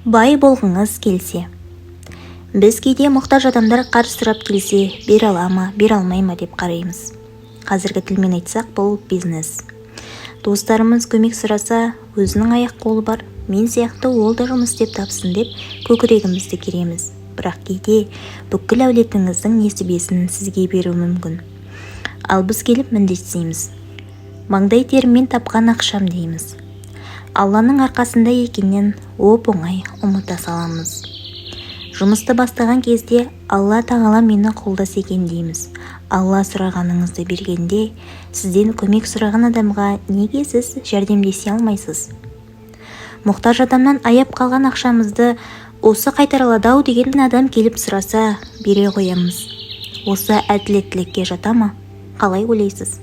Бай болғыңыз келсе, біз кейде мұқтаж адамдар қарыз сұрап келсе, бере ала ма, бере алмай ма деп қараймыз. Қазіргі тілмен айтсақ, бұл бизнес. Достарымыз көмек сұраса, өзінің аяқ-қолы бар, мен сияқты ол да жұмыс істеп тапсын деп көкірегімізді кереміз. Бірақ кейде бүкіл әулетіңіздің несібесін сізге беруі мүмкін. Ал біз келіп міндеттейміз. Маңдай теріммен тапқан ақшам дейміз. Алланың арқасында екенін оп-оңай ұмыта саламыз. Жұмысты бастаған кезде «Алла тағала мені қолдаса екен» дейміз. Алла сұрағаныңызды бергенде, сізден көмек сұраған адамға неге сіз жәрдемдесе алмайсыз? Мұқтаж адамнан аяп қалған ақшамызды осы қайтара алады-ау деген адам келіп сұраса, бере қоямыз. Осы әділеттілікке жата ма? Қалай ойлайсыз?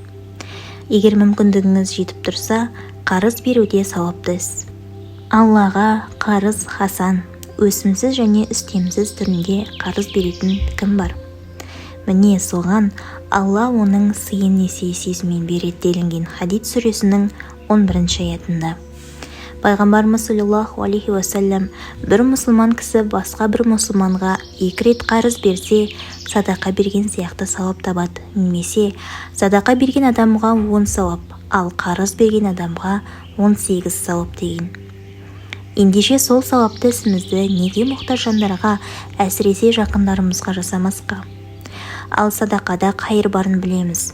Егер мүмкіндігіңіз жетіп тұрса, қарыз беру де сауапты іс. Аллаға қарыз хасан, өсімсіз және үстемсіз түрінде қарыз беретін кім бар? Міне, соған Алла оның сыйын несие сезіммен береді делінген Хадид сүресінің 11 аятында. Пайғамбарымыз саллаллаху алейхи уассалам: «Бір мұсылман кісі басқа бір мұсылманға екі рет қарыз берсе, садақа берген сияқты сауап табады немесе садақа берген адамға 10 сауап, ал қарыз берген адамға 18 сауап» деген. Ендеше, сол сауапты ісімізді неге мұқтаж жандарға, әсіресе жақындарымызға жасамасқа? Ал садақада қайыр барын білеміз.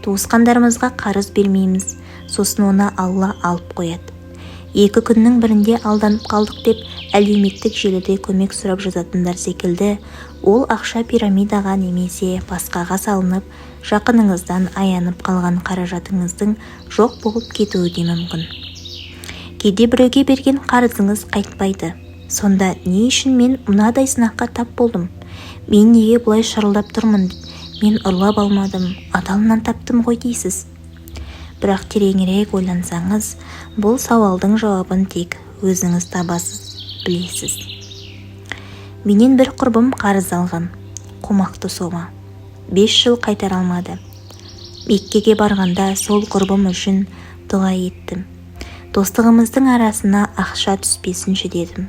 Туысқандарымызға қарыз бермейміз, сосын оны Алла алып қояды. Екі күннің бірінде алданып қалдық деп әлеуметтік желіде көмек сұрап жазатындар секілді, ол ақша пирамидаға немесе басқаға салынып, жақыныңыздан аянып қалған қаражатыңыздың жоқ болып кетуі де мүмкін. Кейде біреуге берген қарызыңыз қайтпайды. Сонда не үшін мен мынадай сынаққа тап болдым, мен неге бұлай шырылдап тұрмын, мен ұрлап алмадым, адалынан таптым ғой дейсіз. Бірақ тереңірек ойлансаңыз, бұл сауалдың жауабын тек өзіңіз табасыз, білесіз. Менен бір құрбым қарыз алған, қомақты сома. 5 жыл қайтара алмады. Меккеге барғанда сол құрбым үшін дұға еттім. Достығымыздың арасына ақша түспесінші дедім.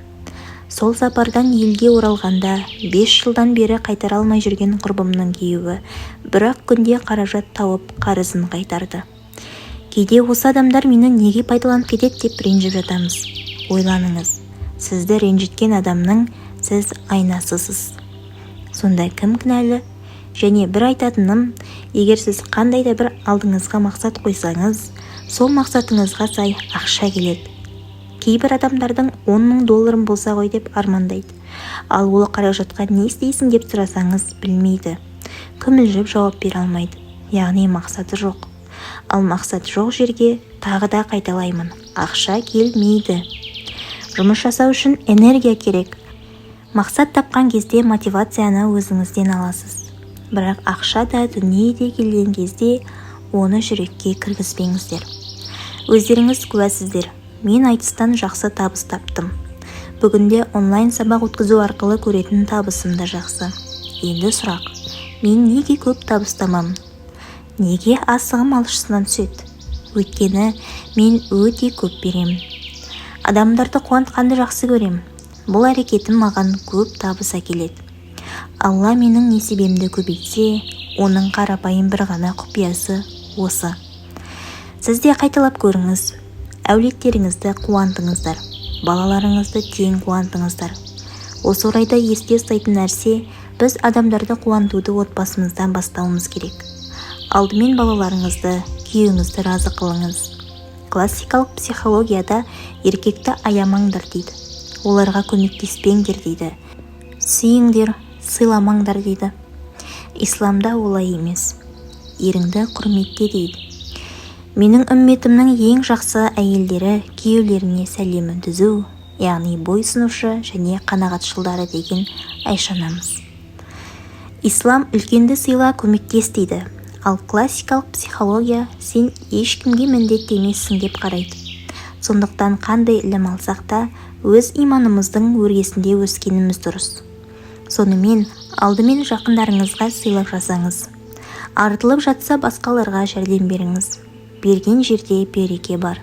Сол сапардан елге оралғанда 5 жылдан бері қайтара алмай жүрген құрбымның күйеуі бір-ақ күнде қаражат тауып, қарызын қайтарды. Кейде осы адамдар мені неге пайдаланып кетеді деп ренжіп жатамыз. Ойланыңыз, сізді ренжіткен адамның сіз айнасысыз. Сонда кім кінәлі? Және бір айтатыным, егер сіз қандай да бір алдыңызға мақсат қойсаңыз, сол мақсатыңызға сай ақша келеді. Кейбір адамдардың 10 мың долларым болса ғой деп армандайды. Ал ол қаражатқа не істейсің деп сұрасаңыз, білмейді, күмілжіп жауап бере алмайды. Яғни мақсаты жоқ. Ал мақсат жоқ жерге, тағы да қайталаймын, ақша келмейді. Жұмыс жасау үшін энергия керек. Мақсат тапқан кезде мотивацияны өзіңізден аласыз. Бірақ ақша да, дүние де келген кезде оны жүрекке кіргізбеңіздер. Өздеріңіз куәсіздер, мен айтыстан жақсы табыс таптым. Бүгінде онлайн сабақ өткізу арқылы көретін табысым да жақсы. Енді сұрақ: мен неге көп табыс табамын, неге асығым алшысынан түседі? Өйткені мен өте көп беремін. Адамдарды қуантқанды жақсы көремін. Бұл әрекетім маған көп табыс әкеледі. Алла менің несібемді көбейтсе, оның қарапайым бір ғана құпиясы осы. Сіз де қайталап көріңіз. Әулеттеріңізді қуантыңыздар, балаларыңызды тең қуантыңыздар. Осы орайда есте ұстайтын нәрсе: біз адамдарды қуантуды отбасымыздан бастауымыз керек. Алдымен балаларыңызды, күйеуіңізді разы қылыңыз. Классикалық психологияда еркекті аямаңдар дейді, оларға көмектеспеңдер дейді, сүйіңдер, сыйламаңдар дейді. Исламда олай емес. Еріңді құрметте дейді. Менің үмметімнің ең жақсы әйелдері күйеулеріне сәлемі түзу, яғни бойсұнушы және қанағатшылдары деген Айша анамыз. Ислам үлкенді сыйла, көмектес дейді. Ал классикалық психология сен ешкімге міндетті емессің деп қарайды. Сондықтан қандай ілім алсақ та, өз иманымыздың өргесінде өскеніміз дұрыс. Сонымен, алдымен жақындарыңызға сыйлық жасаңыз. Артылып жатса, басқаларға жәрдем беріңіз. Берген жерде береке бар.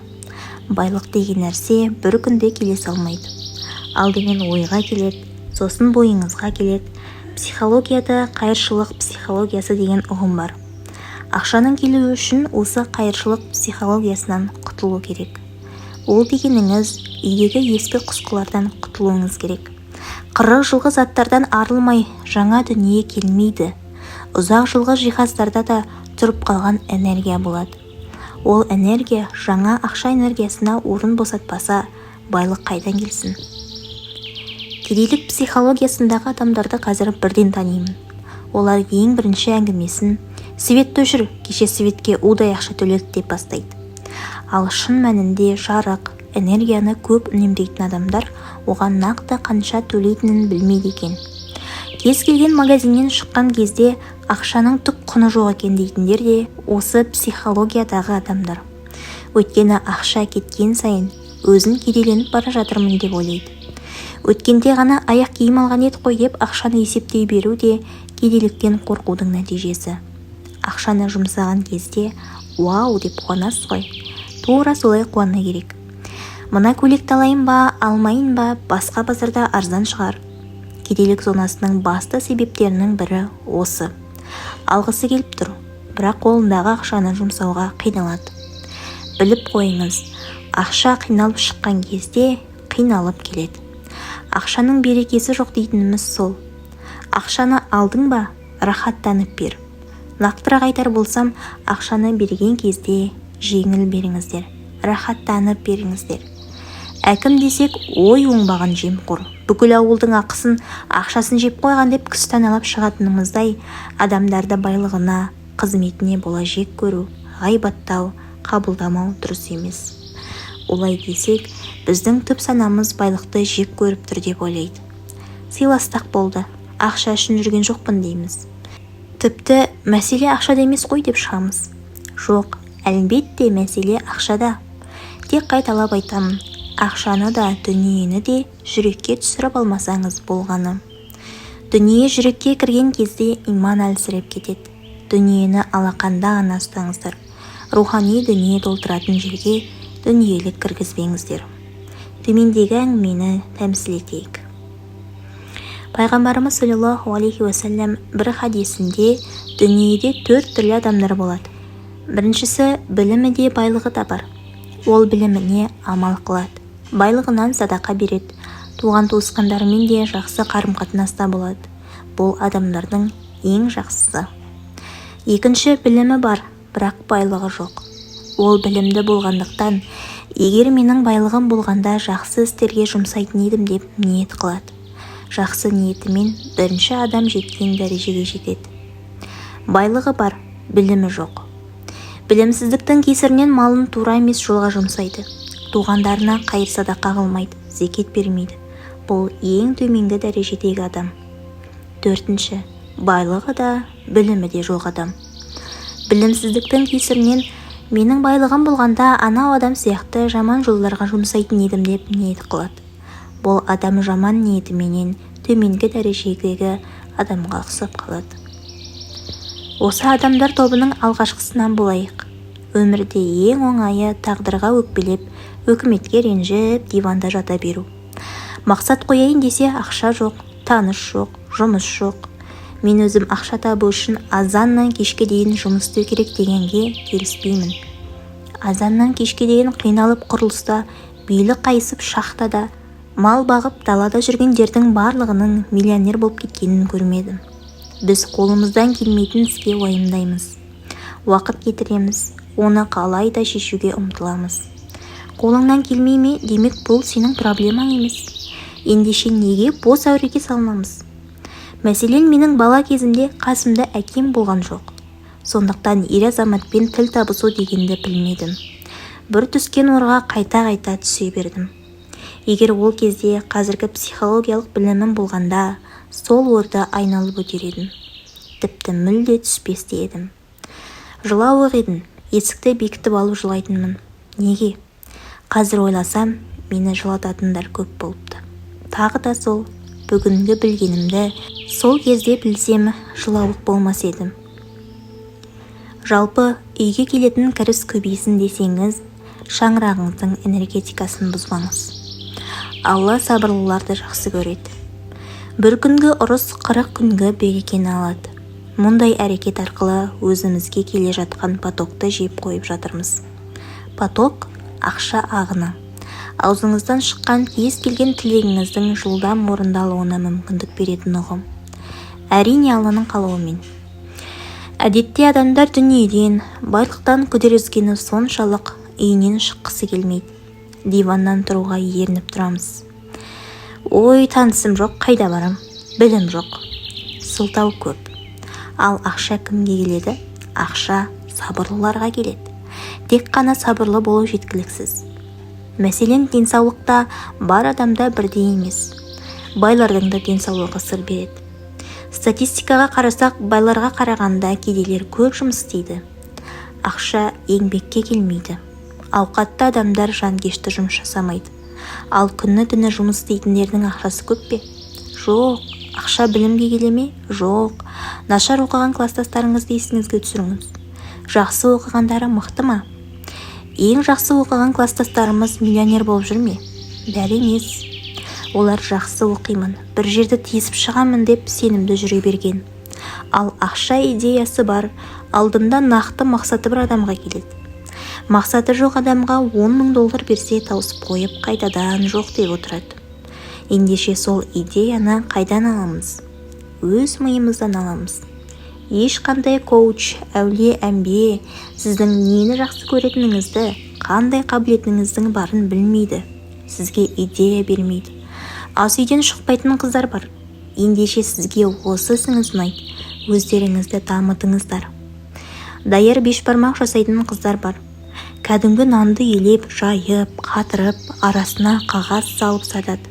Байлық деген нәрсе бір күнде келе салмайды. Алдымен ойға келеді, сосын бойыңызға келеді. Психологияда қайыршылық психологиясы деген ұғым бар. Ақшаның келуі үшін осы қайыршылық психологиясынан құтылу керек. Ол дегеніңіз үйдегі ескі құсқылардан құтылуыңыз керек. 40 жылғы заттардан арылмай жаңа дүние келмейді. Ұзақ жылғы жиһаздарда да тұрып қалған энергия болады. Ол энергия жаңа ақша энергиясына орын босатпаса, байлық қайдан келсін? Кедейлік психологиясындағы адамдарды қазір бірден танимын. Олар ең бірінші әңгімесін «Светті өшір, кеше светке удай ақша төледік» деп бастайды. Ал шын мәнінде жарық, энергияны көп үнемдейтін адамдар оған нақты қанша төлейтінін білмейді екен. Кез келген магазиннен шыққан кезде ақшаның түк құны жоқ екен дейтіндер де осы психологиядағы адамдар. Өйткені ақша кеткен сайын өзін кедейленіп бара жатырмын деп ойлайды. Өткенде ғана аяқ киім алған едік қой деп ақшаны есептей беру де кедейліктен қорқудың нәтижесі. Ақшаны жұмсаған кезде «Уау!» деп қуанасыз ғой, тура солай қуану керек. Мына көйлекті алайын ба, алмайын ба, басқа базарда арзан шығар. Кедейлік зонасының басты себептерінің бірі осы. Алғысы келіп тұр, бірақ қолындағы ақшаны жұмсауға қиналады. Біліп қойыңыз, ақша қиналып шыққан кезде қиналып келеді. Ақшаның берекесі жоқ дейтініміз сол. Ақшаны алдың ба, рахаттанып бер. Нақтырақ айтар болсам, ақшаны берген кезде жеңіл беріңіздер, рахаттанып беріңіздер. Әкім десек, «Ой, оңбаған жемқор, бүкіл ауылдың ақысын, ақшасын жеп қойған» деп күстаналап шығатынымыздай, адамдарды байлығына, қызметіне бола жек көру, ғайбаттау, қабылдамау дұрыс емес. Олай десек, біздің түп санамыз байлықты жек көріп тұр деп ойлайды. Сыйластық болды, ақша үшін жүрген жоқпын дейміз. Тіпті мәселе ақшада емес қой деп шығамыз. Жоқ, әлбетте, мәселе ақшада. Тек қайталап айтамын, ақшаны да, дүниені де жүрекке түсіріп алмасаңыз болғаны. Дүние жүрекке кірген кезде иман әлсіреп кетеді. Дүниені алақанда ғана ұстаңыздар. Рухани дүние толтыратын жерге дүниелік кіргізбеңіздер. Төмендегі әңгімені тәмсіл етейік. Пайғамбарымыз саллаллаху алейхи уассалам бір хадисінде: «Дүниеде төрт түрлі адамдар болады. Біріншісі – білімі де, байлығы да бар. Ол біліміне амал қылады, байлығынан садақа береді, туған туысқандарымен де жақсы қарым-қатынаста болады. Бұл адамдардың ең жақсысы. Екінші – білімі бар, бірақ байлығы жоқ. Ол білімді болғандықтан, егер менің байлығым болғанда, жақсы істерге жұмсайтын едім деп ниет қылады. Жақсы ниетімен бірінші адам жеткен дәрежеге жетеді. Байлығы бар, білімі жоқ. Білімсіздіктің кесірінен малын тура емес жолға жұмсайды, туғандарына қайыр садақа қылмайды, зекет бермейді. Бұл ең төменгі дәрежедегі адам. Төртінші – байлығы да, білімі де жоқ адам. Білімсіздіктің кесірінен менің байлығым болғанда, анау адам сияқты жаман жолдарға жұмсайтын едім деп ниет қылады. Бұл адам жаман ниетіменен төменгі дәрежедегі адамға ұқсап қалады. Осы адамдар тобының алғашқысынан болайық. Өмірде ең оңайы тағдырға өкпелеп, өкіметке ренжіп, диванда жата беру. Мақсат қояйын десе, ақша жоқ, таныс жоқ, жұмыс жоқ. Мен өзім ақша табу үшін азаннан кешке дейін жұмыс істеу керек дегенге келіспеймін. Азаннан кешке дейін қиналып құрылыста, белі қайысып шахтада, мал бағып далада жүргендердің барлығының миллионер болып кеткенін көрмедім. Біз қолымыздан келмейтін іске уайымдаймыз, уақыт кетіреміз, оны қалай да шешуге ұмтыламыз. Қолыңнан келмей ме, демек, бұл сенің проблемаң емес. Ендеше неге бос әуреге салынамыз? Мәселен, менің бала кезімде қасымда әкем болған жоқ. Сондықтан ер азаматпен тіл табысу дегенді білмедім. Бір түскен орға қайта-қайта түсе бердім. Егер ол кезде қазіргі психологиялық білімім болғанда, сол орды айналып өтер едім, тіпті мүлде түспес те едім. Жылауық едім, есікті бекітіп алып жылайтынмын. Неге? Қазір ойласам, мені жылататындар көп болыпты. Тағы да сол бүгінгі білгенімді сол кезде білсем, жылауық болмас едім. Жалпы, үйге келетін кіріс көбейсін десеңіз, шаңырағыңыздың энергетикасын бұзбаңыз. Алла сабырлыларды жақсы көреді. Бір күнгі ұрыс 40 күнгі берекені алады. Мұндай әрекет арқылы өзімізге келе жатқан потокты жеп қойып жатырмыз. Поток – ақша ағыны. Аузыңыздан шыққан кез келген тілегіңіздің жылдам орындалуына мүмкіндік беретін ұғым. Әрине, Алланың қалауымен. Әдетте адамдар дүниеден, байлықтан күдер үзгені соншалық, үйінен шыққысы келмейді. Диваннан тұруға ерініп тұрамыз. Ой, танысым жоқ, қайда барам, білім жоқ, сылтау көп. Ал ақша кімге келеді? Ақша сабырлыларға келеді. Тек қана сабырлы болу жеткіліксіз. Мәселен, денсаулықта бар адамда бірдей емес. Байлардың да денсаулығы сыр береді. Статистикаға қарасақ, байларға қарағанда кедейлер көп жұмыс істейді. Ақша еңбекке келмейді. Ауқатты адамдар жанкешті жұмыс жасамайды. Ал күні-түні жұмыс істейтіндердің ақшасы көп пе? Жоқ. Ақша білімге келе ме? Жоқ. Нашар оқыған класстастарыңызды есіңізге түсіріңіз. Жақсы оқығандары мықты ма? Ең жақсы оқыған класстастарымыз миллионер болып жүр ме? Бәрі емес. Олар жақсы оқимын, бір жерді тесіп шығамын деп сенімді жүре берген. Ал ақша идеясы бар, алдында нақты мақсаты бар адамға келеді. Мақсаты жоқ адамға 10 000 доллар берсе, тауысып қойып, қайтадан жоқ деп отырады. Ендеше сол идеяны қайдан аламыз? Өз миымыздан аламыз. Ешқандай коуч, әулие, әмбие сіздің нені жақсы көретініңізді, қандай қабілетіңіздің барын білмейді, сізге идея бермейді. Ас үйден шықпайтын қыздар бар. Ендеше сізге осы ісіңіз ұнайды, өздеріңізді дамытыңыздар. Даяр бешбармақ жасайтын қыздар бар. Кәдімгі нанды елеп, жайып, қатырып, арасына қағаз салып сатады.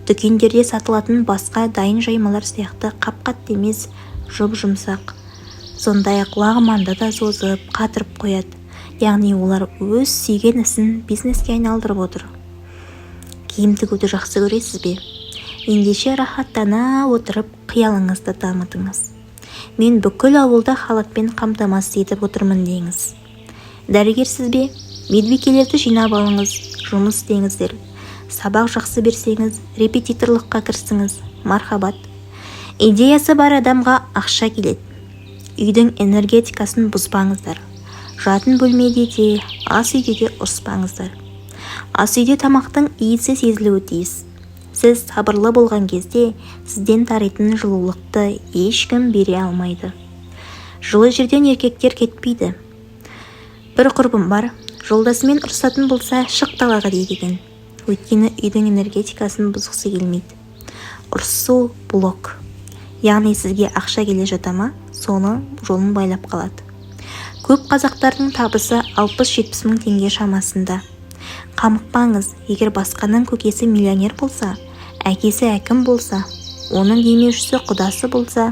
Дүкендерде сатылатын басқа дайын жаймалар сияқты қап-қатты емес, жұп-жұмсақ. Сондай-ақ лағманды да созып, қатырып қояды. Яғни олар өз сүйген ісін бизнеске айналдырып отыр. Киім тігуді жақсы көресіз бе? Ендеше рахаттана отырып, қиялыңызды дамытыңыз. Мен бүкіл ауылды халатпен қамтамасыз етіп отырмын деңіз. Дәрігерсіз бе? Медбикелерді жинап алыңыз, жұмыс істеңіздер. Сабақ жақсы берсеңіз, репетиторлыққа кірісіңіз. Мархабат. Идеясы бар адамға ақша келеді. Үйдің энергетикасын бұзбаңыздар. Жатын бөлмеде де, ас үйде де ұрыспаңыздар. Ас үйде тамақтың иісі сезілуі тиіс. Сіз сабырлы болған кезде сізден тарайтын жылулықты ешкім бере алмайды. Жылы жерден еркектер кетпейді. Бір құрбым бар, жолдасымен ұрысатын болса, шық далаға дейді екен. Өйткені үйдің энергетикасын бұзғысы келмейді. Ұрысу – блок. Яғни сізге ақша келе жата ма, соны жолын байлап қалады. Көп қазақтардың табысы 60-70 мың теңге шамасында. Қамықпаңыз. Егер басқаның көкесі миллионер болса, әкесі әкім болса, оның демеушісі құдасы болса,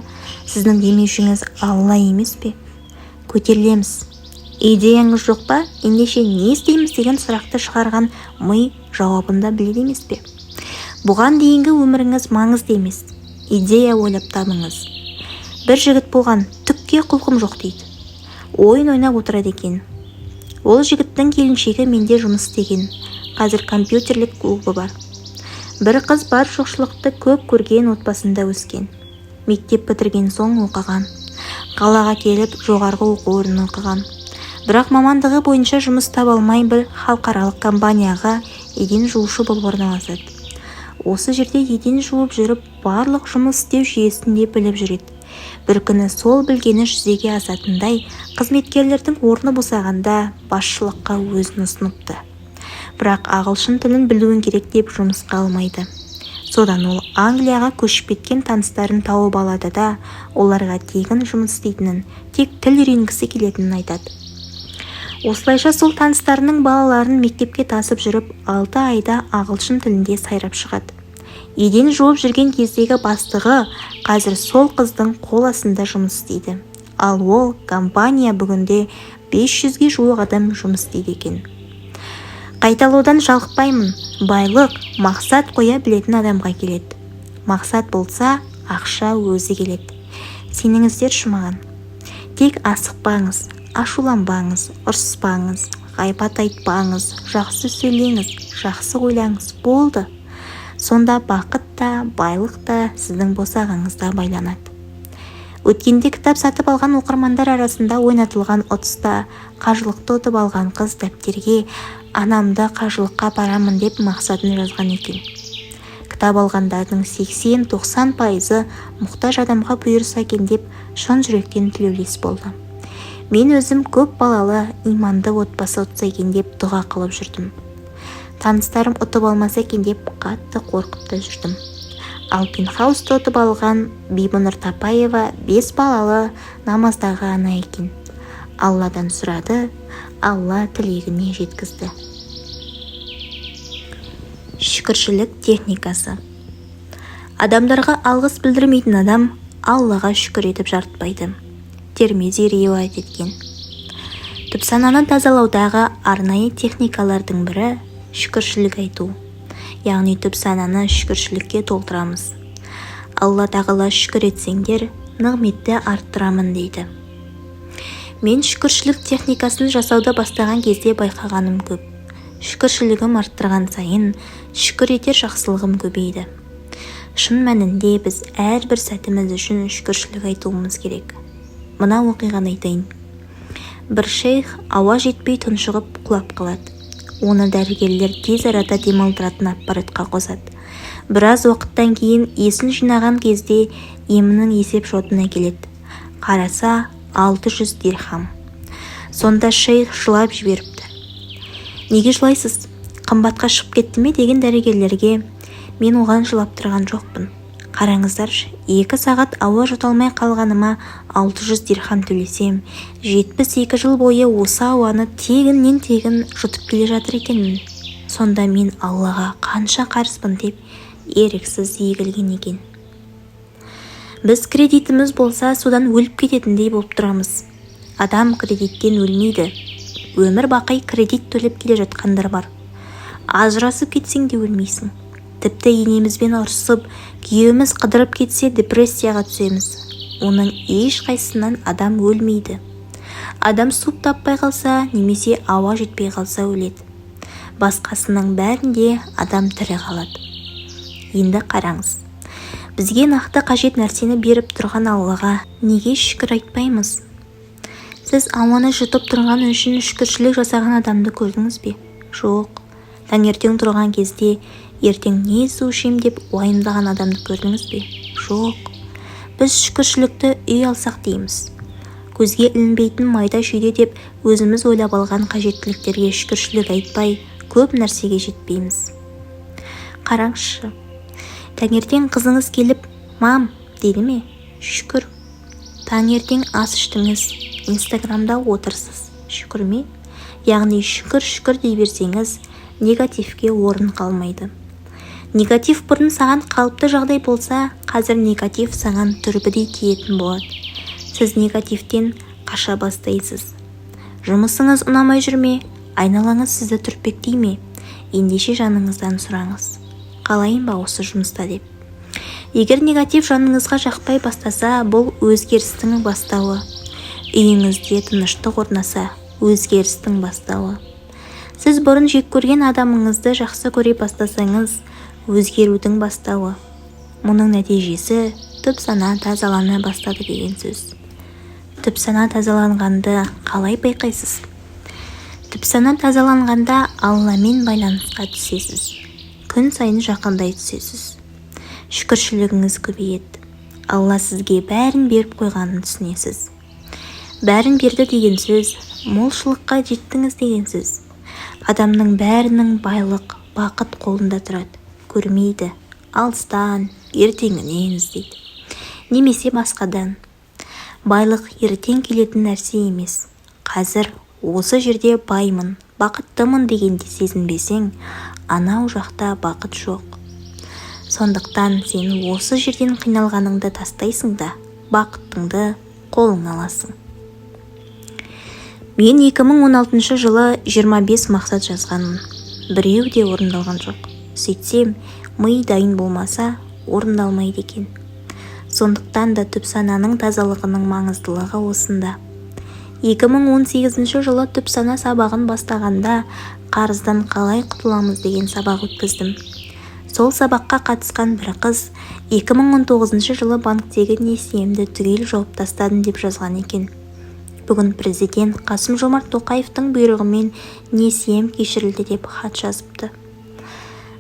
сіздің демеушіңіз Алла емес пе? Көтерілеміз. Идеяңыз жоқ па? Ендеше не істейміз деген сұрақты шығарған ми жауабын да біледі емес пе? Бұған дейінгі өміріңіз маңызды емес. Идея ойлап табыңыз. Бір жігіт болған, түкке құлқым жоқ дейді. Ойын ойнап отырады екен. Ол жігіттің келіншегі менде жұмыс істеген, қазір компьютерлік клубы бар. Бір қыз бар, жоқшылықты көп көрген отбасында өскен. Мектеп бітірген соң оқыған, қалаға келіп жоғарғы оқу орнын оқыған. Бірақ мамандығы бойынша жұмыс таба алмай, бір халықаралық компанияға еден жуушы болып орналасады. Осы жерде еден жуып жүріп, барлық жұмыс істеу жүйесін де біліп жүреді. Бір күні сол білгені жүзеге асатындай қызметкерлердің орны босағанда, басшылыққа өзін ұсыныпты. Бірақ ағылшын тілін білуің керек деп жұмысқа алмайды. Содан ол Англияға көшіп кеткен таныстарын тауып алады да, оларға тегін жұмыс істейтінін, тек тіл үйренгісі келетінін айтады. Осылайша сол таныстарының балаларын мектепке тасып жүріп, 6 айда ағылшын тілінде сайрап шығады. Еден жуып жүрген кездегі бастығы қазір сол қыздың қол астында жұмыс істейді. Ал ол компания бүгінде 500-ге жуық адам жұмыс істейді екен. Қайталаудан жалықпаймын: байлық мақсат қоя білетін адамға келеді. Мақсат болса, ақша өзі келеді. Сеніңіздерші маған. Тек асықпаңыз, ашуланбаңыз, ұрыспаңыз, ғайбат айтпаңыз, жақсы сөйлеңіз, жақсы ойлаңыз, болды. Сонда бақыт та, байлық та сіздің босағаңызда байланады. Өткенде кітап сатып алған оқырмандар арасында ойнатылған ұтыста қажылықты ұтып алған қыз дәптерге «Анамды қажылыққа апарамын» деп мақсатын жазған екен. Кітап алғандардың 80-90%-ы мұқтаж адамға бұйырса екен деп шын жүректен тілеулес болды. Мен өзім көп балалы иманды отбасы ұтса екен деп дұға қылып жүрдім. Таныстарым ұтып алмаса екен деп қатты қорқып та жүрдім. Ал пентхаусты ұтып алған Бибінұр Тапаева бес балалы намаздағы ана екен. Алладан сұрады, Алла тілегіне жеткізді. Шүкіршілік техникасы. Адамдарға алғыс білдірмейтін адам Аллаға шүкір етіп жарытпайды. Термизи риуаят еткен. Түпсананы тазалаудағы арнайы техникалардың бірі – шүкіршілік айту. Яғни түпсананы шүкіршілікке толтырамыз. Алла Тағала «Шүкір етсеңдер, нығметті арттырамын» дейді. Мен шүкіршілік техникасын жасауды бастаған кезде байқағаным көп. Шүкіршілігім арттырған сайын шүкір етер жақсылығым көбейді. Шын мәнінде біз әрбір сәтіміз үшін шүкіршілік айтуымыз керек. Мына оқиғаны айтайын. Бір шейх ауа жетпей тұншығып құлап қалады. Оны дәрігерлер тез арада демалдыратын аппаратқа қосады. Біраз уақыттан кейін есін жинаған кезде емінің есеп шотын әкеледі. Қараса, 600 дирхам. Сонда шейх жылап жіберіпті. «Неге жылайсыз, қымбатқа шығып кетті ме?» деген дәрігерлерге, «Мен оған жылап тұрған жоқпын. Қараңыздаршы, 2 сағат ауа жұта алмай қалғаныма 600 дирхам төлесем, 72 жыл бойы осы ауаны тегіннен тегін жұтып келе жатыр екенмін. Сонда мен Аллаға қанша қарызбын?» деп еріксіз егілген екен. Біз кредитіміз болса, содан өліп кететіндей болып тұрамыз. Адам кредиттен өлмейді. Өмір бақи кредит төлеп келе жатқандар бар. Ажырасып кетсең де өлмейсің. Тіпті енемізбен ұрысып, күйеуіміз қыдырып кетсе, депрессияға түсеміз. Оның ешқайсысынан адам өлмейді. Адам су таппай қалса немесе ауа жетпей қалса өледі. Басқасының бәрінде адам тірі қалады. Енді қараңыз, бізге нақты қажет нәрсені беріп тұрған Аллаға неге шүкір айтпаймыз? Сіз ауаны жұтып тұрған үшін шүкіршілік жасаған адамды көрдіңіз бе? Жоқ. Таңертең тұрған кезде «Ертең не су ішем?» деп уайымдаған адамды көрдіңіз бе? Жоқ. Біз шүкіршілікті үй алсақ дейміз. Көзге ілінбейтін майда шүйде деп өзіміз ойлап алған қажеттіліктерге шүкіршілік айтпай, көп нәрсеге жетпейміз. Қараңызшы, таңертең қызыңыз келіп «Мам» деді ме? Шүкір. Таңертең ас іштіңіз, Инстаграмда отырсыз, шүкір ме? Яғни шүкір, шүкір дей берсеңіз, негативке орын қалмайды. Негатив бұрын саған қалыпты жағдай болса, қазір негатив саған түрпідей тиетін болады. Сіз негативтен қаша бастайсыз. Жұмысыңыз ұнамай жүр ме? Айналаңыз сізді түртпектей ме? Ендеше жаныңыздан сұраңыз: «Қалайын ба осы жұмыста?» деп. Егер негатив жаныңызға жақпай бастаса, бұл өзгерістің бастауы. Үйіңізде тыныштық орнаса, өзгерістің бастауы. Сіз бұрын жек көрген адамыңызды жақсы көре бастасаңыз, өзгерудің бастауы. Мұның нәтижесі – түп сана тазалана бастады деген сөз. Түп сана тазаланғанды қалай байқайсыз? Түп сана тазаланғанда Алламен байланысқа түсесіз, күн сайын жақындай түсесіз, шүкіршілігіңіз көбейеді. Алла сізге бәрін беріп қойғанын түсінесіз. Бәрін берді деген сөз – молшылыққа жеттіңіз деген сөз. Адамның бәрінің байлық, бақыт қолында тұрады, көрмейді, алыстан, ертеңінен іздейді немесе басқадан. Байлық ертең келетін нәрсе емес. Қазір осы жерде баймын, бақыттымын дегенде сезінбесең, анау жақта бақыт жоқ. Сондықтан сен осы жерден қиналғаныңды тастайсың да, бақытыңды қолыңа аласың. Мен 2016 жылы 25 мақсат жазғанмын, біреуі де орындалған жоқ. Сөйтсем, ми дайын болмаса, орындалмайды екен. Сондықтан да түпсананың тазалығының маңыздылығы осында. 2018 жылы түпсана сабағын бастағанда, «Қарыздан қалай құтыламыз?» деген сабақ өткіздім. Сол Сол сабаққа қатысқан бір қыз 2019 жылы банктегі несиемді түгел жауып тастадым деп жазған екен. Бүгін президент Қасым-Жомарт Тоқаевтың бұйрығымен несием кешірілді деп хат жазыпты.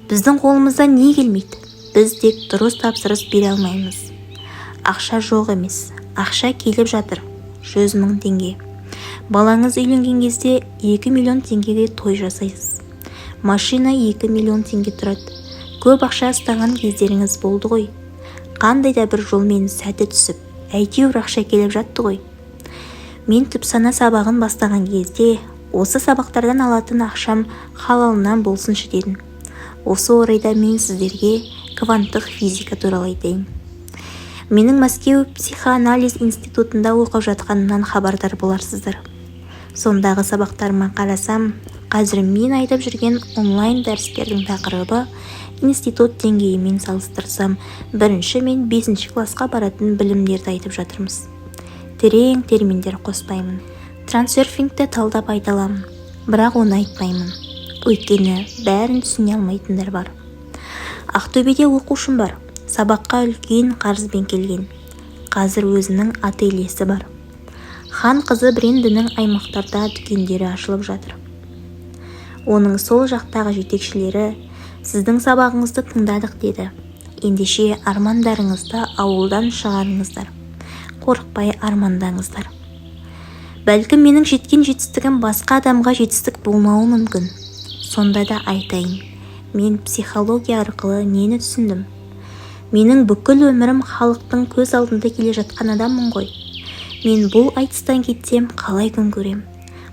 Біздің қолымыздан не келмейді? Біз тек дұрыс тапсырыс бере алмаймыз. Ақша жоқ емес, ақша келіп жатыр. 100 мың теңге. Балаңыз үйленген кезде 2 миллион теңгеге той жасайсыз. Машина 2 миллион теңге тұрады. Көп ақша ұстаған кездеріңіз болды ғой. Қандай да бір жолмен сәті түсіп, әйтеуір ақша келіп жатты ғой. Мен түпсана сабағын бастаған кезде осы сабақтардан алатын ақшам халалынан болсыншы дедім. Осы орайда мен сіздерге кванттық физика туралы айтайын. Менің Мәскеу психоанализ институтында оқып жатқанымнан хабардар боларсыздар. Сондағы сабақтарыма қарасам, қазір мен айтып жүрген онлайн дәрістердің тақырыбы институт деңгейімен салыстырсам, бірінші мен бесінші классқа баратын білімдерді айтып жатырмыз. Терең терминдер қоспаймын. Трансерфингті талдап айта аламын, бірақ оны айтпаймын. Өйткені бәрін түсіне алмайтындар бар. Ақтөбеде оқушым бар. Сабаққа үлкен қарызбен келген. Қазір өзінің ательесі бар. Хан қызы брендінің аймақтарда дүкендері ашылып жатыр. Оның сол жақтағы жетекшілері сіздің сабағыңызды тыңдадық деді. Ендеше армандарыңызды ауылдан шығарыңыздар. Қорықпай армандаңыздар. Бәлкім, менің жеткен жетістігім басқа адамға жетістік болмауы мүмкін. Сонда да айтайын, мен психология арқылы нені түсіндім? Менің бүкіл өмірім халықтың көз алдында келе жатқан адаммын ғой. Мен бұл айтыстан кетсем, қалай күн көрем?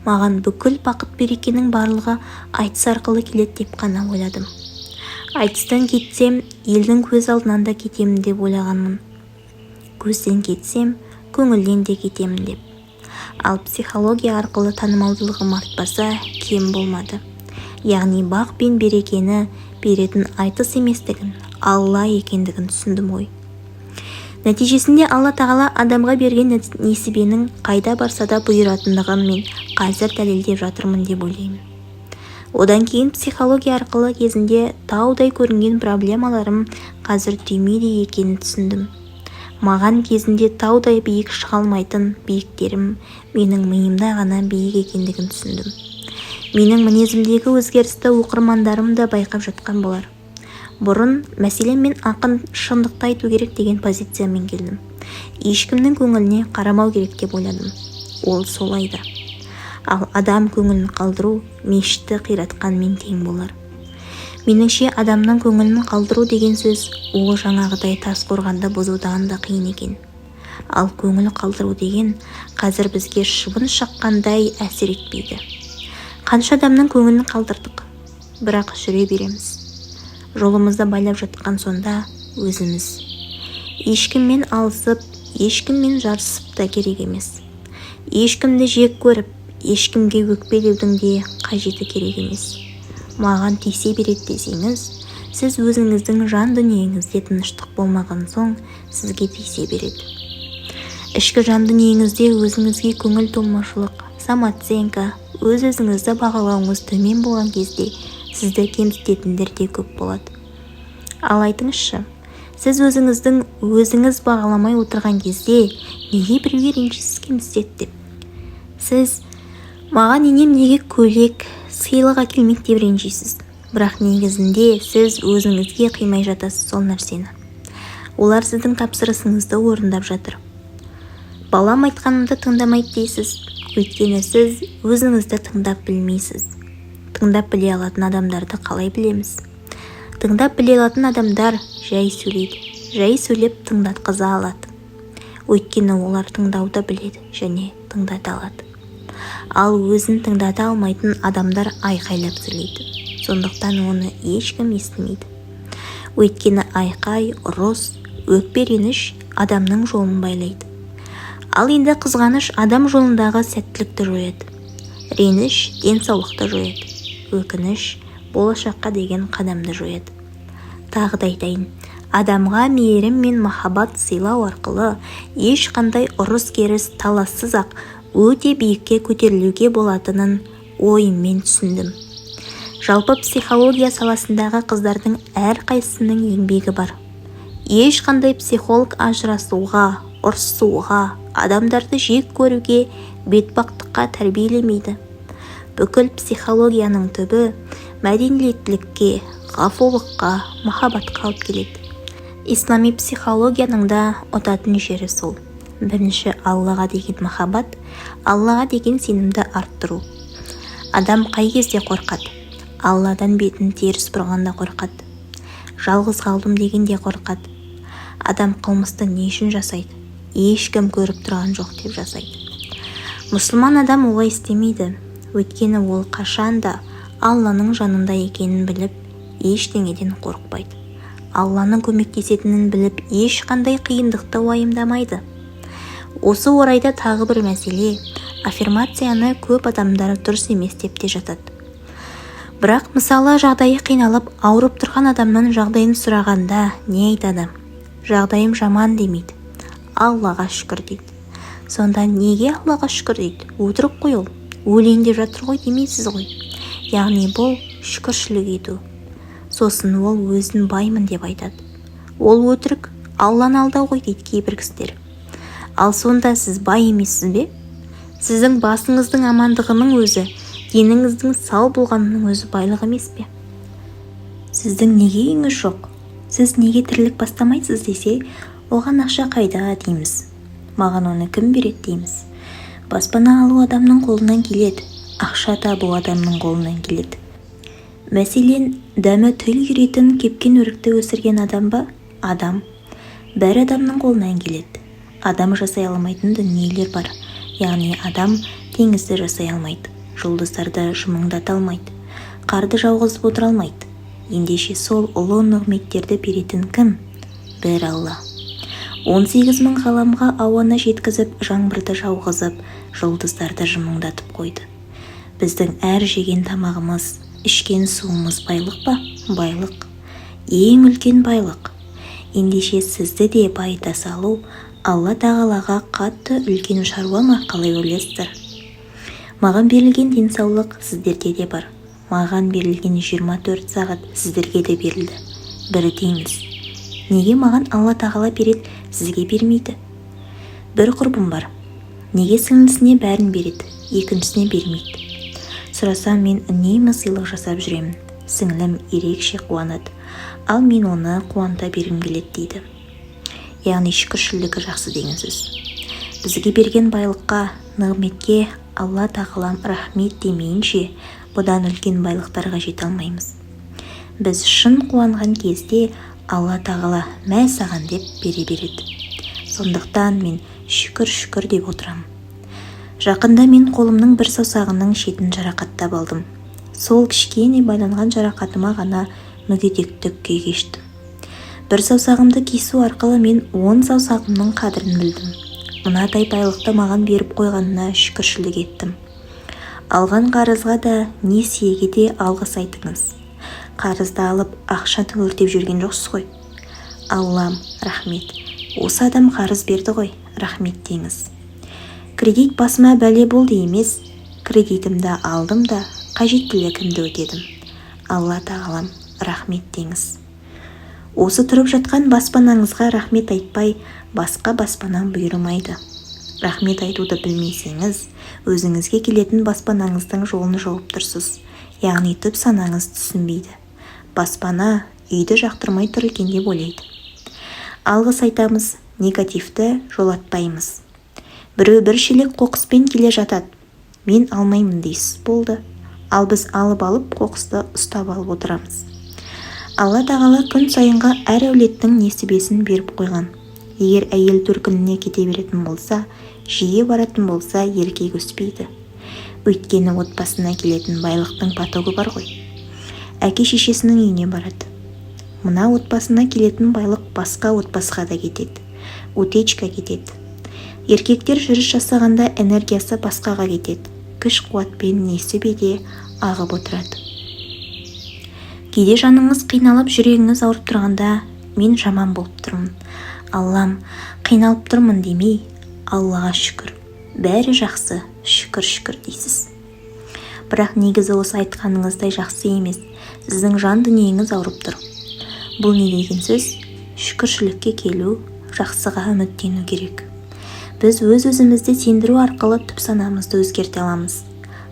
Маған бүкіл бақыт берекенің барлығы айтыс арқылы келеді деп қана ойладым. Айтыстан кетсем, елдің көз алдынан да кетемін деп ойлағанмын. Көзден кетсем, көңілден де кетемін деп. Ал психология арқылы танымалдылығым артпаса, кем болмады. Яғни бақ пен берекені беретін айтыс еместігін, Алла екендігін түсіндім ғой. Нәтижесінде Алла Тағала адамға берген несібенің қайда барса да бұйыратындығын мен қазір дәлелдеп жатырмын деп ойлаймын. Одан кейін психология арқылы кезінде таудай көрінген проблемаларым қазір түймедей екенін түсіндім. Маған кезінде таудай биік шыға алмайтын биіктерім менің миымда ғана биік екендігін түсіндім. Менің мінезімдегі өзгерісті оқырмандарым да байқап жатқан болар. Бұрын, мәселен, мен ақын шындықты айту керек деген позициямен келдім. Ешкімнің көңіліне қарамау керек деп ойладым. Ол солай да. Ал адам көңілін қалдыру мешітті қиратқанмен тең болар. Меніңше, адамның көңілін қалдыру деген сөз ол жаңағыдай тас қорғанды бұзудан да қиын екен. Ал көңіл қалдыру деген қазір бізге шыбын шаққандай әсер етпейді. Қанша адамның көңілін қалдырдық, бірақ жүре береміз. Жолымызды байлап жатқан сонда өзіміз. Ешкіммен алысып, ешкіммен жарысып та керек емес. Ешкімді жек көріп, ешкімге өкпелеудің де қажеті керек емес. Маған тисе береді десеңіз, сіз өзіңіздің жан дүниеңізде тыныштық болмаған соң сізге тисе береді. Ішкі жан дүниеңізде өзіңізге көңіл толмаушылық, самооценка, өз-өзіңізді бағалауыңыз төмен болған кезде сізді кемсітетіндер де көп болады. Ал айтыңызшы, сіз өзіңіздің өзіңіз бағаламай отырған кезде неге біреуге ренжисіз кемсітеді деп? Сіз маған енем неге көйлек, сыйлық әкелмейді деп ренжисіз. Бірақ негізінде сіз өзіңізге қимай жатасыз сол нәрсені. Олар сіздің тапсырысыңызды орындап жатыр. Балам айтқанымды тыңдамайды дейсіз. Өйткені сіз өзіңізді тыңдап білмейсіз. Тыңдап біле алатын адамдарды қалай білеміз? Тыңдап біле алатын адамдар жай сөйлейді, жай сөйлеп тыңдатқыза алады. Өйткені олар тыңдауды біледі және тыңдата алады. Ал өзін тыңдата алмайтын адамдар айқайлап сөйлейді. Сондықтан оны ешкім естімейді. Өйткені айқай, ұрыс, өкпе, реніш адамның жолын байлайды. Ал енді қызғаныш адам жолындағы сәттілікті жояды. Реніш денсаулықты жояды. Өкініш болашаққа деген қадамды жояды. Тағы да айтайын, адамға мейірім мен махаббат сыйлау арқылы ешқандай ұрыс-керіс, талассыз-ақ өте биікке көтерілуге болатынын ойыммен түсіндім. Жалпы психология саласындағы қыздардың әрқайсысының еңбегі бар. Ешқандай психолог ажырасуға, ұрысуға, адамдарды жек көруге, бетбақтыққа тәрбиелемейді. Бүкіл психологияның түбі мәдениеттілікке, ғафулыққа, махаббатқа алып келеді. Ислами психологияның да ұтатын жері сол. Бірінші, Аллаға деген махаббат, Аллаға деген сенімді арттыру. Адам қай кезде қорқады? Алладан бетін теріс бұрғанда қорқады. Жалғыз қалдым дегенде қорқады. Адам қылмысты не үшін жасайды? Ешкім көріп тұрған жоқ деп жасайды. Мұсылман адам олай істемейді, өйткені ол қашанда Алланың жанында екенін біліп, ештеңеден қорықпайды. Алланың көмектесетінін біліп, ешқандай қиындықты уайымдамайды. Осы орайда тағы бір мәселе: аффирмацияны көп адамдар дұрыс емес деп те жатады. Бірақ, мысалы, жағдайы қиналып, ауырып тұрған адамнан жағдайын сұрағанда не айтады? «Жағдайым жаман» демейді, «Аллаға шүкір» дейді. Сонда неге «Аллаға шүкір» дейді? Өтірік қой ол, өлейін деп жатыр ғой демейсіз ғой. Яғни бұл шүкіршілік ету. Сосын ол өзін баймын деп айтады. «Ол өтірік, Алланы алдау ғой» дейді кейбір кісілер. Ал сонда сіз бай емессіз бе? Сіздің басыңыздың амандығының өзі, деніңіздің сау болғанының өзі байлық емес пе? «Сіздің неге үйіңіз жоқ? Сіз неге тірлік бастамайсыз?» десе, «Оған ақша қайда?» дейміз. «Маған оны кім береді?» дейміз. Баспана алу адамның қолынан келеді, ақша табу адамның қолынан келеді. Мәселен, дәмі тіл үйіретін кепкен өрікті өсірген адам ба? Адам. Бәрі адамның қолынан келеді. Адам жасай алмайтын дүниелер бар. Яғни адам теңізді жасай алмайды, жұлдыздарды жымыңдата алмайды, қарды жауғызып отыра алмайды. Ендеше сол ұлы нығметтерді беретін кім? Бір Алла. 18 000 ғаламға ауаны жеткізіп, жаңбырды жауғызып, жұлдыздарды жымыңдатып қойды. Біздің әр жеген тамағымыз, ішкен суымыз байлық па? Байлық, ең үлкен байлық. Ендеше сізді де байыта салу Алла Тағалаға қатты үлкен шаруа ма, қалай ойлайсыздар? Маған берілген денсаулық сіздерге де бар. Маған берілген 24 сағат сіздерге де берілді. Бірдейміз. Неге маған Алла Тағала береді, сізге бермейді? Бір құрбым бар. Неге сіңлісіне бәрін береді, екіншісіне бермейді? Сұрасам, «Мен үнемі сыйлық жасап жүремін, сіңлім ерекше қуанады, ал мен оны қуанта бергім келеді» дейді. Яғни шүкіршілдігі жақсы деген сөз. Бізге берген байлыққа, нығметке Алла Тағалам рахмет демейінше, бұдан үлкен байлықтарға жете алмаймыз. Біз шын қуанған кезде Алла Тағала «Мә саған» деп бере береді. Сондықтан мен «Шүкір, шүкір» деп отырамын. Жақында мен қолымның бір саусағының шетін жарақаттап алдым. Сол кішкене байланған жарақатыма ғана мүгедектік күй кештім. Бір саусағымды кесу арқылы мен 10 саусағымның қадірін білдім. Мынадай байлықты маған беріп қойғанына шүкіршілік еттім. Алған қарызға да, несиеге де алғыс айтыңыз. Қарызды алып, ақшаны өртеп жүрген жоқсыз ғой. «Аллам, рахмет, осы адам қарыз берді ғой, рахмет» деңіз. «Кредит басыма бәле болды» емес, «Кредитімді алдым да, қажеттілігімді өтедім, Алла Тағалам, рахмет» деңіз. Осы тұрып жатқан баспанаңызға рахмет айтпай, басқа баспана бұйырмайды. Рахмет айтуды білмесеңіз, өзіңізге келетін баспанаңыздың жолын жауып тұрсыз. Яғни түп санаңыз түсінбейді, баспана, үйді жақтырмай тұр екен деп ойлайды. Алғыс айтамыз, негативті жолатпаймыз. Біреу бір шелек қоқыспен келе жатады, «Мен алмаймын» дейсіз, болды. Ал біз алып алып, қоқысты ұстап алып отырамыз. Алла Тағала күн сайынғы әр әулеттің несібесін беріп қойған. Егер әйел төркініне кете беретін болса, жиі баратын болса, еркек өспейді. Өйткені отбасына келетін байлықтың потогы бар ғой. Әке шешесінің үйіне барады. Мына отбасына келетін байлық басқа отбасыға да кетеді, утечка кетеді. Еркектер жүріс жасағанда энергиясы басқаға кетеді, күш қуатпен несібе де ағып отырады. Кейде жаныңыз қиналып, жүрегіңіз ауырып тұрғанда, «Мен жаман болып тұрмын, Аллам, қиналып тұрмын» демей, «Аллаға шүкір, бәрі жақсы, шүкір, шүкір» дейсіз. Бірақ негізі осы айтқаныңыздай жақсы емес, сіздің жан дүниеңіз ауырып тұр. Бұл не деген сөз? Шүкіршілікке келу, жақсыға үміттену керек. Біз өз-өзімізді сендіру арқылы түп санамызды өзгерте аламыз.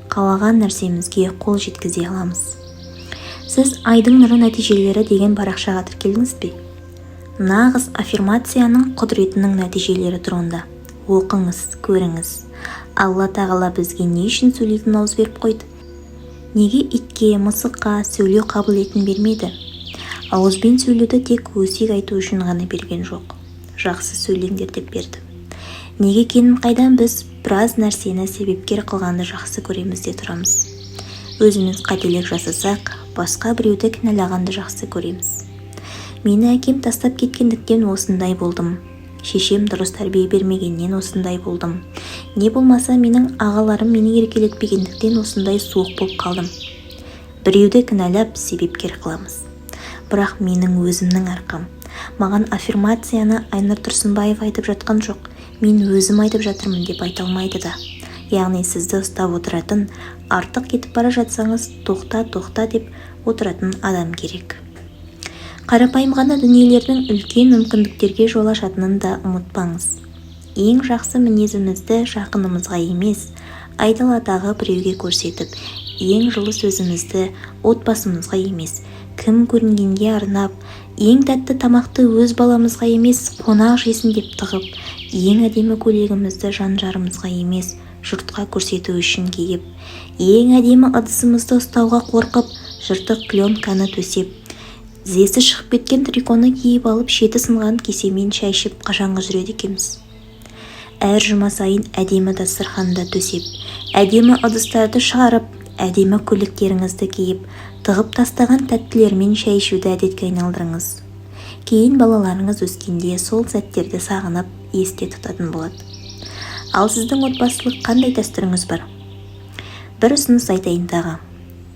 Қалаған нәрсемізге қол жеткізе аламыз. Сіз «Айдың нұры нәтижелері» деген парақшаға тіркелдіңіз бе? Нағыз аффирмацияның құдіретінің нәтижелері тұр онда. Оқыңыз, көріңіз. Алла Тағала бізге не үшін сөйлейтін ауыз беріп қойды? Неге итке, мысыққа сөйлеу қабілетін бермеді? Ауызбен сөйлеуді тек өсек айту үшін ғана берген жоқ. Жақсы сөйлеңдер деп берді. Неге екенін қайдам, біз біраз нәрсені себепкер қылғанды жақсы көреміз де тұрамыз. Өзіміз қателік жасасақ, басқа біреуді кінәлағанды жақсы көреміз. Мені әкем тастап кеткендіктен осындай болдым. Шешем дұрыс тәрбие бермегеннен осындай болдым. Не болмаса менің ағаларым мені еркелетпегендіктен осындай суық болып қалдым. Біреуді кінәлап, себепкер қыламыз. Бірақ менің өзімнің арқам. Маған аффирмацияны Айнұр Тұрсынбаева айтып жатқан жоқ, мен өзім айтып жатырмын деп айта алмайды да. Яғни сізді ұстап отыратын, артық кетіп бара жатсаңыз, тоқта, тоқта деп отыратын адам керек. Қарапайым ғана дүниелердің үлкен мүмкіндіктерге жол ашатынын да ұмытпаңыз. Ең жақсы мінезімізді жақынымызға емес, айдаладағы біреуге көрсетіп, ең жылы сөзімізді отбасымызға емес, кім көрінгенге арнап, ең тәтті тамақты өз баламызға емес, қонақ жесін деп тығып, ең әдемі көйлегімізді жан жарымызға емес, жұртқа көрсету үшін киіп, ең әдемі ыдысымызды ұстауға қорқып, жыртық пленканы төсеп, тізесі шығып кеткен триконы киіп алып, шеті сынған кесемен шай ішіп қашанғы жүреді екенбіз? Әр жұма сайын әдемі дастарханды төсеп, әдемі ыдыстарды шығарып, әдемі көйлектеріңізді киіп, тығып тастаған тәттілермен шай ішуді әдетке айналдырыңыз. Кейін балаларыңыз өскенде сол сәттерді сағынып, есте тұтатын болады. Ал сіздің отбасылық қандай дәстүріңіз бар? Бір ұсыныс айтайын тағы.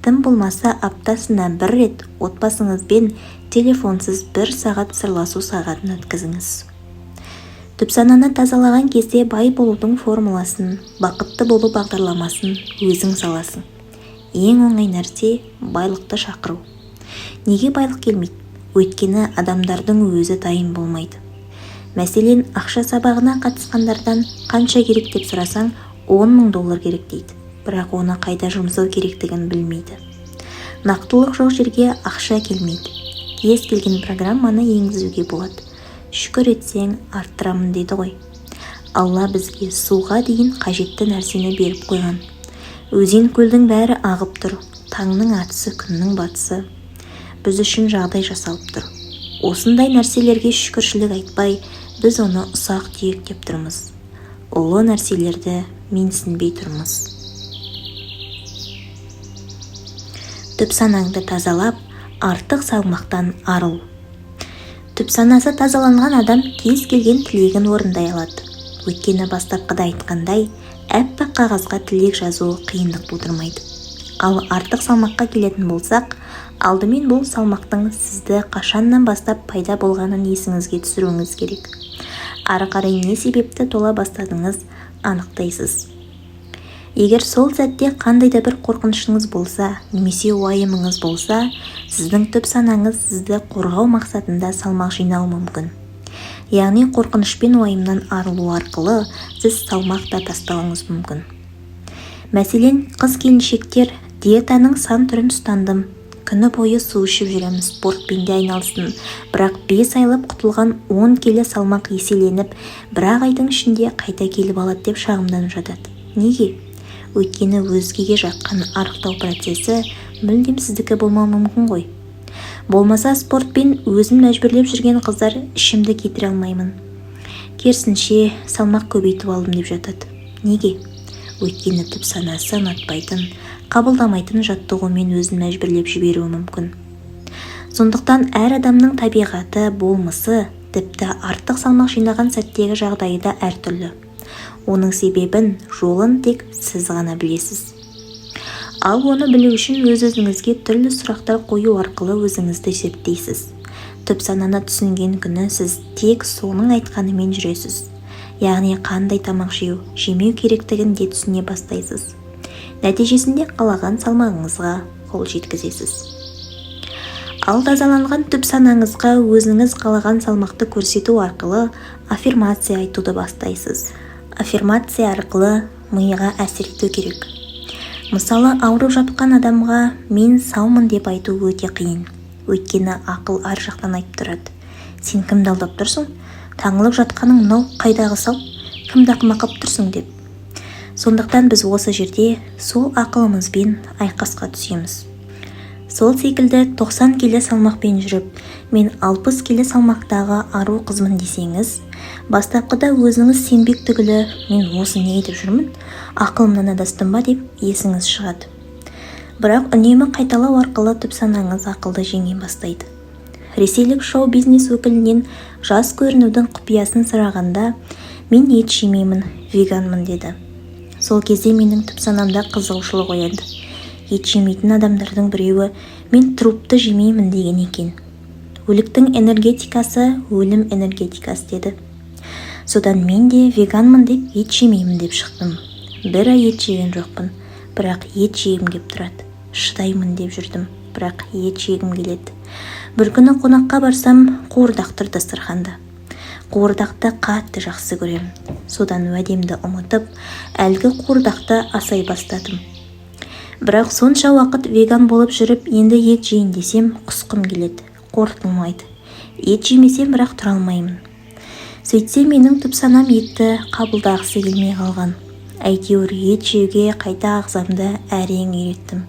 Тым болмаса аптасына бір рет отбасыңызбен телефонсыз бір сағат сырласу сағатын өткізіңіз. Түпсананы тазалаған кезде бай болудың формуласын, бақытты болу бағдарламасын өзің саласың. Ең оңай нәрсе – байлықты шақыру. Неге байлық келмейді? Өйткені адамдардың өзі дайын болмайды. Мәселен, ақша сабағына қатысқандардан қанша керек деп сұрасаң, 10 мың доллар керек дейді. Бірақ оны қайда жұмсау керектігін білмейді. Нақтылық жоқ жерге ақша келмейді. Кез келген программаны енгізуге болады. Шүкір етсең, арттырамын деді ғой. Алла бізге суға дейін қажетті нәрсені беріп қойған. Өзен, көлдің бәрі ағып тұр. Таңның атысы, күннің батысы. Біз үшін жағдай жасалып тұр. Осындай нәрселерге шүкіршілік айтпай, біз оны ұсақ түйек деп тұрмыз. Ұлы нәрселерді менсінбей тұрмыз. Түп санаңды тазалап, артық салмақтан арыл. Түп санасы тазаланған адам кез келген тілегін орындай алады. Өйткені бастапқыда айтқандай, әппақ қағазға тілек жазу қиындық тудырмайды. Ал артық салмаққа келетін болсақ, алдымен бұл салмақтың сізді қашаннан бастап пайда болғанын есіңізге түсіруіңіз керек. Ары қарай не себепті тола бастадыңыз, анықтайсыз. Егер сол сәтте қандай да бір қорқынышыңыз болса, немесе уайымыңыз болса, сіздің түп санаңыз сізді қорғау мақсатында салмақ жинауы мүмкін. Яғни қорқыныш пен уайымнан арылу арқылы сіз салмақ та тастауыңыз мүмкін. Мәселен, қыз келіншектер диетаның сан түрін ұстандым, күні бойы су ішіп жүремін, спортпен де айналыстым, бірақ 5 айлап құтылған 10 келі салмақ еселеніп, бір-ақ айдың ішінде қайта келіп алады деп шағымданып жатады. Неге? Өйткені өзгеге жаққан арықтау процесі мүлдем сіздікі болмауы мүмкін ғой. Болмаса спортпен өзін мәжбүрлеп жүрген қыздар ішімді кетіре алмаймын, керісінше салмақ көбейтіп алдым деп жатады. Неге? Өйткені түп санасы ұнатпайтын, қабылдамайтын жаттығумен өзін мәжбүрлеп жіберуі мүмкін. Сондықтан әр адамның табиғаты, болмысы, тіпті артық салмақ жинаған сәттегі жағдайы да әртүрлі. Оның себебін, жолын тек сіз ғана білесіз. Ал оны білу үшін өз-өзіңізге түрлі сұрақтар қою арқылы өзіңізді зерттейсіз. Түп сананы түсінген күні сіз тек соның айтқанымен жүресіз. Яғни қандай тамақ жеу, жемеу керектігін де түсіне бастайсыз. Нәтижесінде қалаған салмағыңызға қол жеткізесіз. Ал тазаланған түп санаңызға өзіңіз қалаған салмақты көрсету арқылы аффирмация айтуды бастайсыз. Аффирмация арқылы миға әсер ету керек. Мысалы, ауырып жатқан адамға «мен саумын» деп айту өте қиын. Өйткені ақыл ар жақтан айтып тұрады: «Сен кімді алдап тұрсың? Таңылып жатқаның мынау қайдағы сау? Кімді ақымақ қылып тұрсың?» – деп. Сондықтан біз осы жерде сол ақылымызбен айқасқа түсеміз. Сол секілді 90 келі салмақпен жүріп, «мен 60 келі салмақтағы ару қызмын» десеңіз, бастапқыда өзіңіз сенбек түгілі, «мен осы не айтып жүрмін, ақылымнан адастым ба?» деп есіңіз шығады. Бірақ үнемі қайталау арқылы түп санаңыз ақылды жеңе бастайды. Ресейлік шоу-бизнес өкілінен жас көрінудің құпиясын сұрағанда, «Мен ет жемеймін, веганмын», – деді. Сол кезде менің түп санамда қызығушылық оянды. Ет жемейтін адамдардың біреуі «мен трупты жемеймін» деген екен. Өліктің энергетикасы – өлім энергетикасы деді. Содан мен де веганмын деп, ет жемеймін деп шықтым. Бір ай ет жеген жоқпын, бірақ ет жегім кеп тұрады. Шыдаймын деп жүрдім, бірақ ет жегім келеді. Бір күні қонаққа барсам, қуырдақ тұр дастарханда. Қуырдақты қатты жақсы көремін. Содан уәдемді ұмытып, әлгі қуырдақты асай бастадым. Бірақ сонша уақыт веган болып жүріп, енді ет жейін десем, құсқым келеді, қорытылмайды. Ет жемесем, бірақ тұра алмаймын. Сөйтсе, менің түп санам етті қабылдағысы келмей қалған. Әйтеуір ет жеуге қайта ағзамды әрең үйреттім.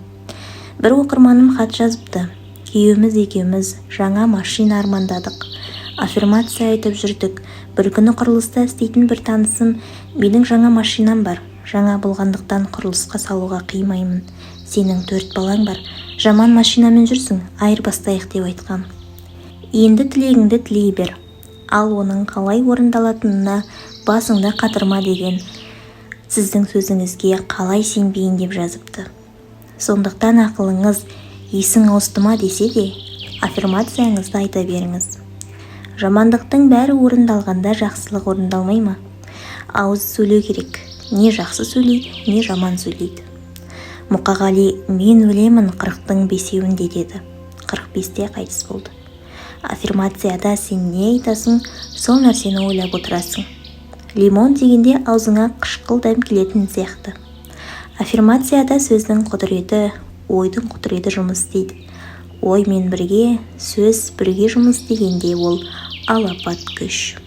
Бір оқырманым хат жазыпты: «Күйеуіміз екеуміз жаңа машина армандадық, аффирмация айтып жүрдік. Бір күні құрылыста істейтін бір танысым: «Менің жаңа машинам бар, жаңа болғандықтан құрылысқа салуға қимаймын. Сенің төрт балаң бар, жаман машинамен жүрсің, айырбастайық», – деп айтқан. Енді тілегіңді тілей бер, ал оның қалай орындалатынына басыңды қатырма деген сіздің сөзіңізге қалай сенбейін», – деп жазыпты. Сондықтан ақылыңыз «есің ауысты ма?» десе де, аффирмацияңызды айта беріңіз. Жамандықтың бәрі орындалғанда, жақсылық орындалмай ма? Ауыз сөйлеу керек. Не жақсы сөйлейді, не жаман сөйлейді. Мұқағали «Мен өлемін 40-тың 5-інде» деді. 45-те қайтыс болды. Аффирмацияда сен не айтасың, сол нәрсені ойлап отырасың. Лимон дегенде аузыңа қышқыл дәм келетін сияқты. Аффирмацияда сөздің құдіреті, ойдың құдіреті жұмыс істейді. Оймен бірге сөз бірге жұмыс істегенде, ол алапат күш.